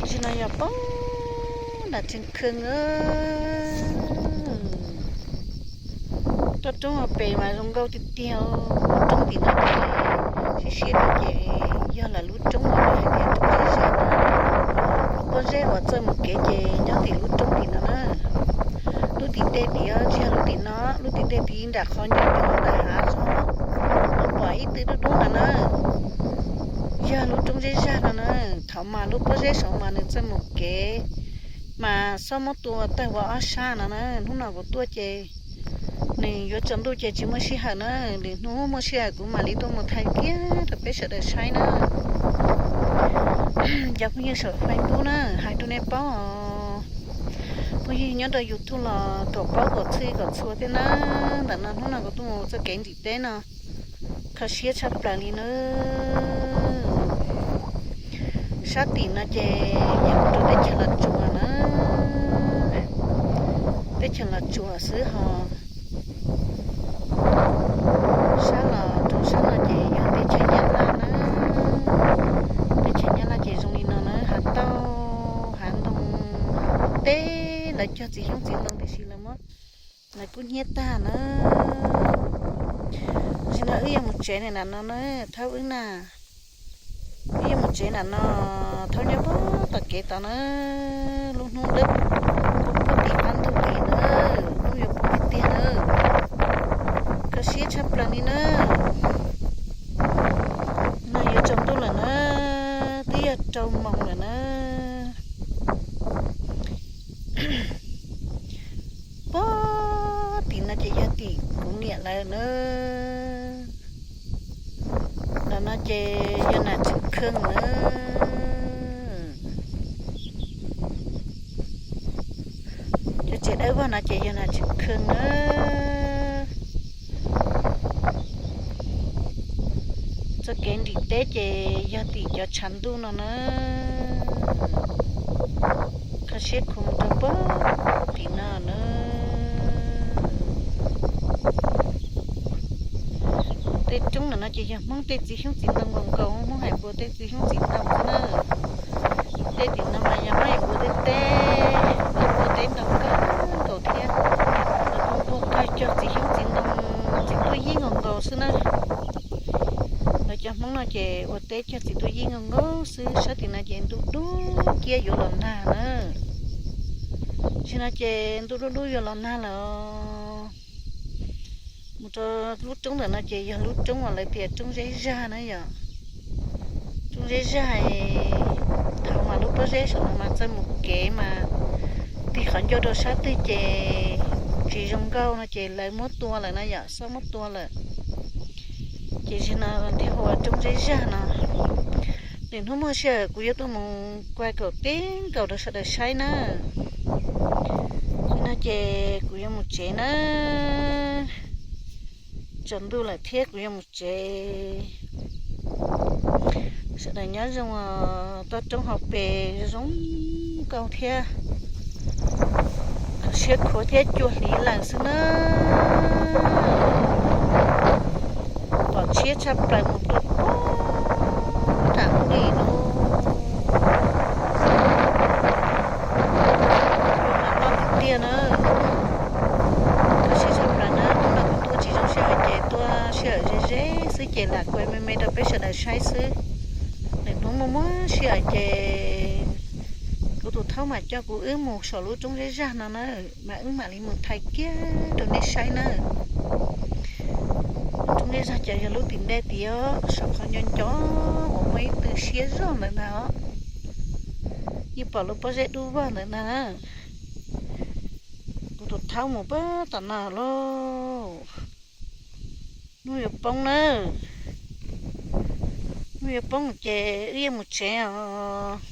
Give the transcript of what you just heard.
Zim no yog poob nram Tseev Khee. Toj roob hauv pes mas zoo nkauj tiag tiag, lub roob tim no ces siab siab no ces yog lawv lub roob uas lawv hais tias roob zeb zag no. Lub pob zeb uas txawj mus kev ces nyob tim lub roob tim no na. Lub tim tej tim tsis yog lub tim no, lub tim tej tim nram qhov ncauj ncauj nram hav tso, pom ib tw dub dub no na. Yog lub roob zeb zag no na. Thaum mas lub pob zeb saud mas nws txawj mus kev, mas xob muab tua tawg ua ob sab no na. Hnub no kuv tuaj ces nws yuav tsaus ntuj ces tsis muaj sij hawm na. Lwm hnub muaj sij hawm kuv mam li tuaj mus thaij kiag rau peb sawv daws saib na. Cov phooj ywg saum Facebook na, hais rau nej paub os. Phooj ywg nyob rau YouTube los kom paub kom txhij kom txhua thiab na. Ntawm no hnub no kuv tuaj mus txoj kev nrim teb no kho siab tshaj plaws li na. Sab tim no ces yog rau teb chaws Los Tsuas na, teb chaws Los Tsuas xwb ho. Sab los rau sab no ces yog teb chaws Nyab Laj na. Teb chaws Nyab Laj ces zoo li no na, hav tauj, hav ntoo, hav ub teb, lawv cog txiv xyoob txiv ntoo tiam sis lawv muab, lawv kub hnyiab tag na. Tam sim no wb yuav mus tsev nram no na, thaub wb na. Wb yuav mus tsev nram no, thaub nyob puag tom kev tod na. Lub hnub dawb paug tim qab ntug li na, hnub yuav poob tiag tiag na. Kho siab tshaj plaws li na. No yuav tsaus ntuj lawm na, twb yog rau moos lawm na. Puag tim no ces yog tim kuv niam lawv na. Ntawm no ces yog nram Tseev Khee na. Cov tsev dawb vog no ces yog nram Tseev Khee na. Txoj kev nrim teb ces yog tim cov tshav ntuj no na. Kho siab khuv mus rau puag tim no na. Tej roob ntawm no ces yog Hmoob tej txiv xyoob txiv ntoo nkaus nkaus, Hmoob hais puas tej txiv xyoob txiv ntoo xwb na. Tej tim no mas yog Hmoob hais puas tej teb, lawv puas teb ntau kawg nkaus thiab. Lawv kuj puas kawg cog txiv xyoob txiv ntoo, txiv tuaj yib nkaus nkaus xwb na. Lawv cov Hmoob no ces ua teb cog txiv tuaj yib nkaus nkaus xwb. Sab tim no ces ntuj dub ciab yuav los nag na. Tam sim no ces ntuj dub dub yuav los nag lawm. Mus rau lub roob ntawm no ces yog lub roob uas lawv tias roob zeb zag na yom. Roob zeb zag, thaum mas lub pob zeb saum no mas txawj mus kev mas tig qhov ncauj rau sab twg ces tsis zoo nkauj no ces lawv muab tua lawm na yom, xob muab tua lawm. Ces zaum no thiaj hu ua roob zeb zag no. Lwm hnub muaj sij hawm kuv yuav tuaj mus kuaj kaum teb nkaus rau sawv daws saib na. Zaum no ces kuv yuav mus tsev na. Tsaus ntuj lawm thiab kuv yuav mus tsev. Sawv daws nyob zoo, toj roob hauv pes zoo zoo nkauj thiab. Kho siab khuav thiab cua hliv lawm xwb na. Pom tshiab tshaj plaws mus rau puag nram ub li no. Cua mas loj tiag tiag na. Kho siab tshaj plaws na, hnub no kuv tuaj tsis zoo sij hawm ces tuaj sij hawm ze ze xwb ces lam kuaj me me rau peb sawv daws saib xwb. Lwm hnub muaj muaj sij hawm ces kuv tus thaub mam coj kuv wb mus saum lub roob zeb zag no na, mas wb mam li mus thaij kiag rau nej saib na. Roob zeb zag ces yog lub tim ntej tim os, saum qhov nco nco uas muaj ib tw siab zog ntawd ntag os. Yeej pom lub pob zeb dub vog ntawd ntag na. Kuv tus thaub mus puag tom no lauj. Hnub yuav poob na. Hnub yuav poob ces wb yuav mus tsev os.